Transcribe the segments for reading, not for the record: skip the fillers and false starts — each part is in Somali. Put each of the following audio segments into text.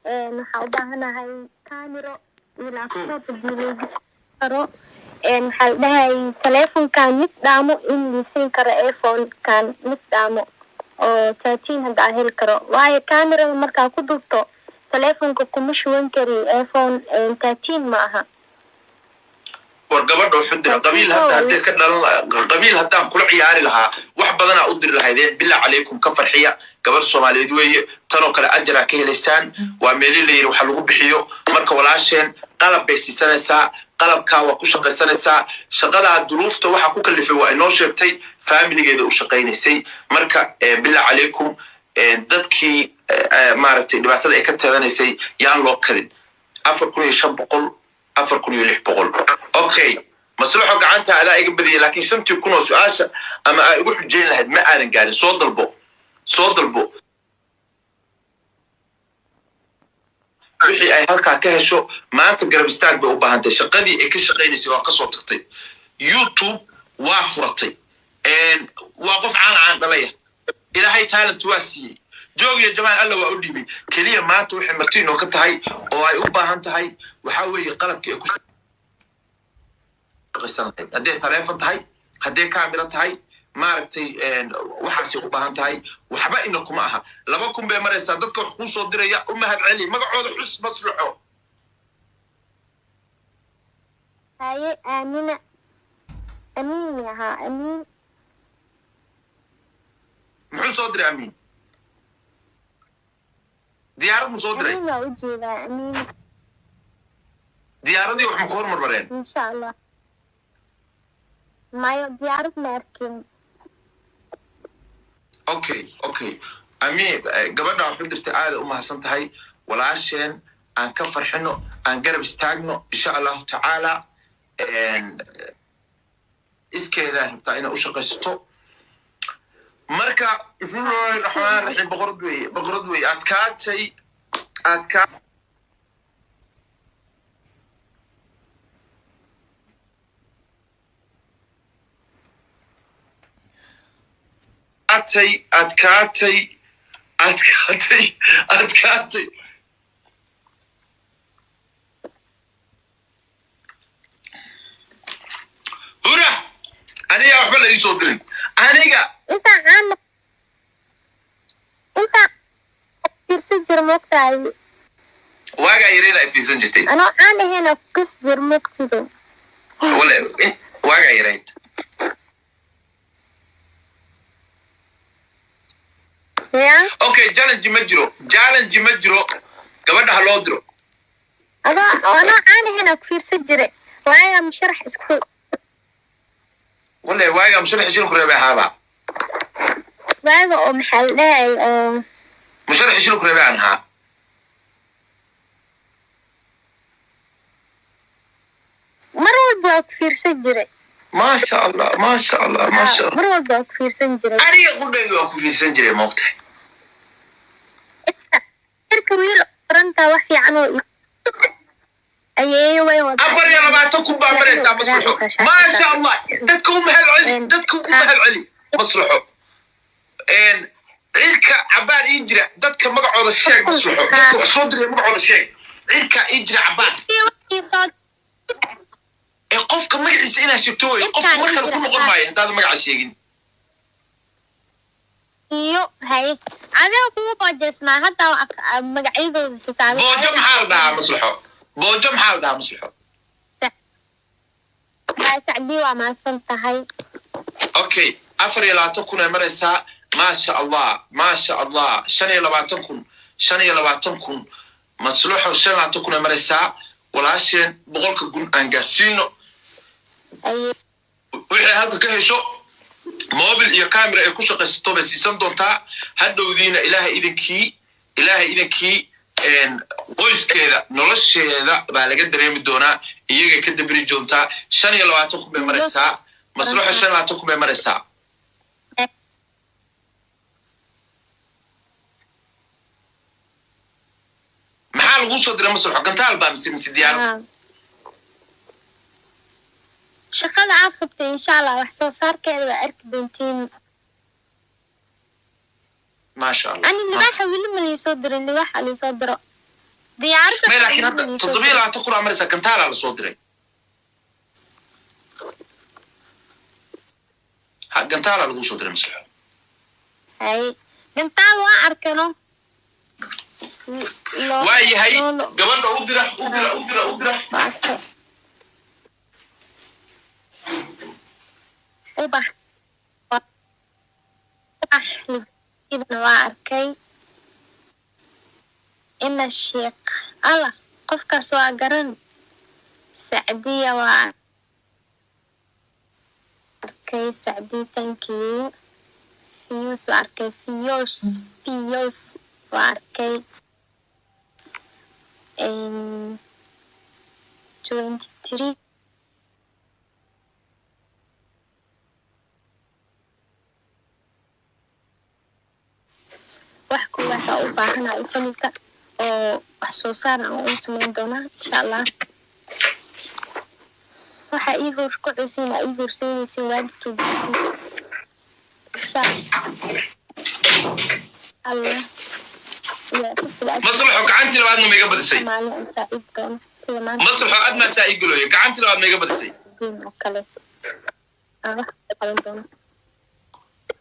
Waxaa u baahanahay camero iyo laptop hadii loogu karo. Waxaa la dhahay telefonkan mid dhaamo in liisiin karo, iPhone-kan mid dhaamo oo 13 hadda aan heli karo, waayo camerada markaa ku duubto telefonka kuma shuban kari, iPhone 13 ma aha. War gabadha wuxuu dira qabiil hadda haddii ka dhalan qabiil haddaan kula ciyaari lahaa, wax badanaa u diri lahaydeen. Billah calaykum, ka farxiya, gabadh Soomaaliyeed weeye. Tanoo kale ajaraa ka helaysaan. Waa meeli la yidhi waxa lagu bixiyo. Marka walaasheen qalab bay siisanaysaa, qalabkaa waa ku shaqaysanaysaa. Shaqadaa duruufta waxa ku kalifay waa inoo sheegtay, faamiligeeda u shaqaynaysay. Marka billah calaykum, dadkii maaragtay dhibaatada ay ka teedanaysay yaan loo kadin. 4500, 4600. Okay, maslaxo, gacanta adaa iga badiyay, laakiin 5000 oo su-aasha ama aa igu xujeyn lahayd ma aadan gaarin. Soo dalbo, soo dalbo. Wixii ay halkaa ka hesho maanta garab istaag bay u baahantay. Shaqadii ay ka shaqaynaysay waa kasoo tagtay, YouTube waa furatay, waa qof caan caan dhalaya. Ilaahay talent waa siiyey, joog iyo jamaal alla waa u dhiibay. Keliya maanta waxay marti inoo ka tahay oo ay u baahan tahay waxaa weeye qalabkii ay ku shaqaysan lahayd, hadday taleefon tahay, hadday kaamiro tahay, maaragtay, waxaasay u baahan tahay. Waxba ina kuma aha. 2000 bay maraysaa. Dadka wax kuu soo diraya u mahad celi, magacooda xus, maslaxo. Haye, Aamina, Amiin ahaa, Amiin. Muxuu soo diray Amiin? Diyaarad mu soo diray? Amiin waa ujeedaa, Amiin. Diyaaradii wax ma ku hormarmareen? Insha Allah, mayo, diyaarad ma arkin. Okay, Amiin gabadha wax u dirtay, aada u mahadsan tahay walaasheen. Aan ka farxino, aan garab istaagno, insha Allahu tacaala. Iskeedaa rabtaa inay u shaqaysato. Marka bismillahi raxmaan raxiim, boqorad weeye, boqorad weeye. Adkaatay, adkaa adkaatay, adkaatay, adkaatay, adkaatay. Hura, aniga waxba la iisoo dirin aniga. Intaa caan, intaa fiirsan jir, moogtahay. Waagaa yareeda ay fiirsan jirtay. Anoo caan ahayn kus jir, moogtida. Wale waagaa yareyd. Ya. Okay, challenge ma jiro, challenge ma jiro. Gabadha ha loo diro. Adoo anoo caan ahayn ku fiirsan jire, waagaa musharax isku soo. Wale waagaa musharax shilku reebay ahaaba. Waaga oo maxaa la dhahay oo Musharax shilku reebay aan ahaa. Mar walba waa ku fiirsan jiray. Maasha Allah, maasha Allah, maasha Allah. Mar walba waa ku fiirsan jiray. Aniga qudhayga waa ku fiirsan jiray, moogtahay. Marka wiil orantaa wax fiican oo ayeeyo way wadaa. 24,000 baa maraysaa, maslaxo, maasha Allah. Dadka u mahad celi, dadka u mahad celi, maslaxo. Cirka cabaar ii jira, dadka magacooda sheeg, maslaxo. Dadka wax soo diraya magacooda sheeg. Cirka ii jira cabaar. Ee qofka magaciisa inaad sheegto wey. Qofka mar kale ku noqon maayo haddaadan magaca sheegin. Iyo haye, adiga kugu boojeysnaa hadda magacyadooda xisaabin. Boojo maxaa la dhahaa, maslaxo? Boojo maxaa la dhahaa, maslaxo? Sacdii, waa mahadsan tahay. Okay, 24,000 ay maraysaa. Maasha Allah, maasha Allah. 25,000, 25,000, maslaxo. 25,000 ay maraysaa. Walaasheen 100,000 aan gaarsiino. Wixii halka ka hesho, mobil iyo camera ay ku shaqaysato bay siisan doontaa. Hadhowdiina Ilaahay idinkii, Ilaahay idinkii, qoyskeeda nolosheeda baa laga dareemi doonaa, iyagay ka dabiri doontaa. 25,000 bay maraysaa, maslaxo. 25,000 bay maraysaa. Maxaa laguu soo diray, maslaxo? Gantaal baa mise diyaarad? Shaqada aad qabtay, insha Allah, wax soo saarkeeda waa arki doontiin. Maasha Allah. Ani libaaxa weli ma liisoo dirin, libaaxa liisoo diro. Diyaaradda May, laakiin hadda 27,000 aa maraysaa. Gantaalaa lasoo diray. Ha, gantaalaa lagu soo diray, Maslaxo. Hay, gantaal waa arkano. Waa yahay, gabadha u dira, u dira, u dira, u dira. Waa arkay. Ubax, ubax idan waa arkay. Ina sheekh Allah, qofkaas waa garan. Sacdiya waa arkay. Sacdiya, thank you. Fiyus waa arkay. Fiyos, Fiyos waa arkay. 23. Wax ku waxa u baahanahay familka oo wax soo saar aan u samayn doonaa, insha Allah. Waxa ii hor ku cusin ii horseynaysa waalidkii, insha Allah. Maslaxo, gacantii labaadna ma iga badisay? Maalin aan saaciid doono sida maanta. Maslaxo, aad maasaa ii galooya. Gacantii labaad ma iga badisay? Diin oo kale aan wax ka qaban doono.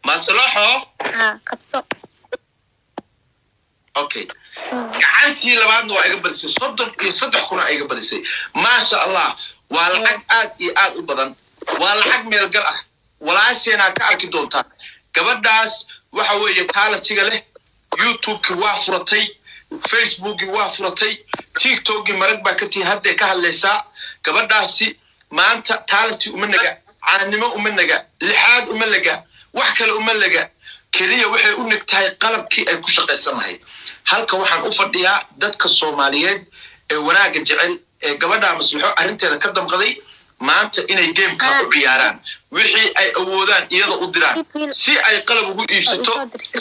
Maslaxo. Haa, qabso. Okay, gacantii labaadna waa iga badisay. 33,000 iga badisay. Maasha Allah, waa lacag aad iyo aad u badan, waa lacag meelgal ah. Walaasheenaa ka arki doontaa gabadhaas. Waxa weeye talentiga leh. YouTube-kii waa furatay, Facebookii waa furatay, TikTokii marag baa ka tihiin. Hadday ka hadlaysaa gabadhaasi maanta. Talenti uma naga, caannimo uma naga, lixaad uma laga, wax kale uma laga. Keliya waxay u neg tahay qalabkii ay ku shaqaysan lahayd. Halka waxaan u fadhiyaa dadka Soomaaliyeed ee wanaagga jecel ee gabadha Maslaxo arrinteeda ka damqaday maanta inay gameka u ciyaaraan, wixii ay awoodaan iyada u diraan, si ay qalab ugu iibsato,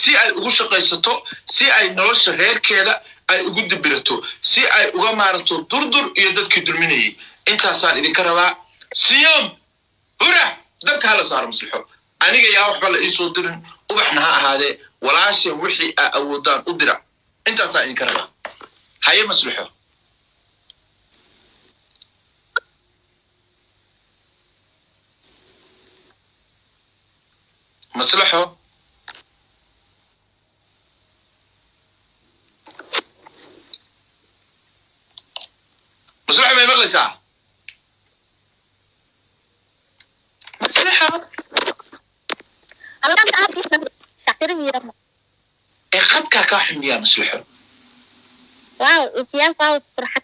si ay ugu shaqaysato, si ay nolosha reerkeeda ay ugu dibirato, si ay uga maaranto Durdur iyo dadkii dulminayay. Intaasaan idinka rabaa. Siyom hura, dabka hala saaro Maslaxo. Aniga yaa waxba la iisoo dirin, ubaxna ha ahaadee. Walaashan wixii aa awoodaan u dira. Intaasaan idinka rabaa. Haye, Maslaxo. Maslaxo. Maslaxo, may maqlaysaa, Maslaxo? Ee khadkaa kaa xumiyaa, Maslaxo. Waaw, itiyaal waaw, farxad.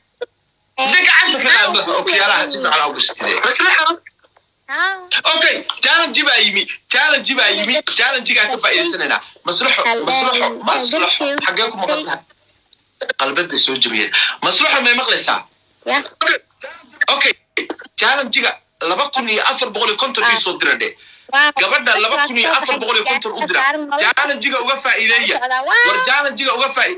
De gacanta ka qaad madaxa, okiyaalaha si fiican aa u gashatide. Okay, challenge baa yimi, challenge baa yimi. Challengegaan ka faa'iidaysanaynaa. Maslaxo, Maslaxo, Maslaxo, xaggee ku maqan tahay? Qalbaday soo jabiyeen. Maslaxo, may maqlaysaa? Ya. Okay, challengega 2450 ii soo dira dhe. Gabadha 2450 u dira. Challengega uga faa'iideeya. War challengega uga faa'i,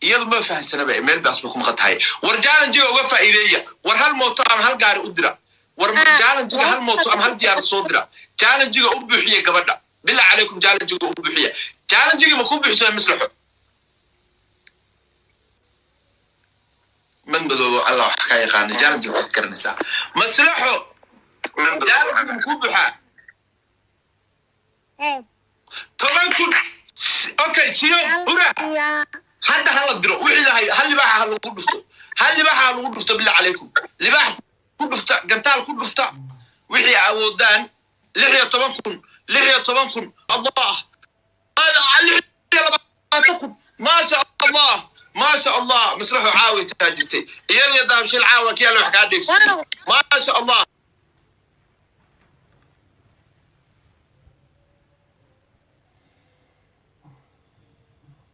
iyadu ma fahansanaba, meel baas ba ku maqan tahay. War challengega uga faa'iideeya. War hal mooto ama hal gaari u dira. War challengega hal mooto ama hal diyaarad soo dira. Challengega u buuxiya gabadha, billah calaykum, challengega u buuxiya. Challengega ma ku buuxsana, Maslaxo? Man madoobo, Allah wax kaa yaqaana. Challengega waxaad garanaysaa, Maslaxo. Challengega ma ku buuxaa? 10,000. Okay, siyo hura. Hadda hala diro wixii lahay. Hal libaaxa ha lagu dhufto, hal libaaxa ha lagu dhufto, billah calaykum. Libaax ku dhufta, gantaal ku dhufta, wixii awoodaan. 16,000, 16,000. Allah, 26,000. Maasha Allah, maasha Allah. Maslaxu caawi taajirtay, iyada Dahabshiil caawa kiyaala wax kaa dheefsi. Maasha Allah.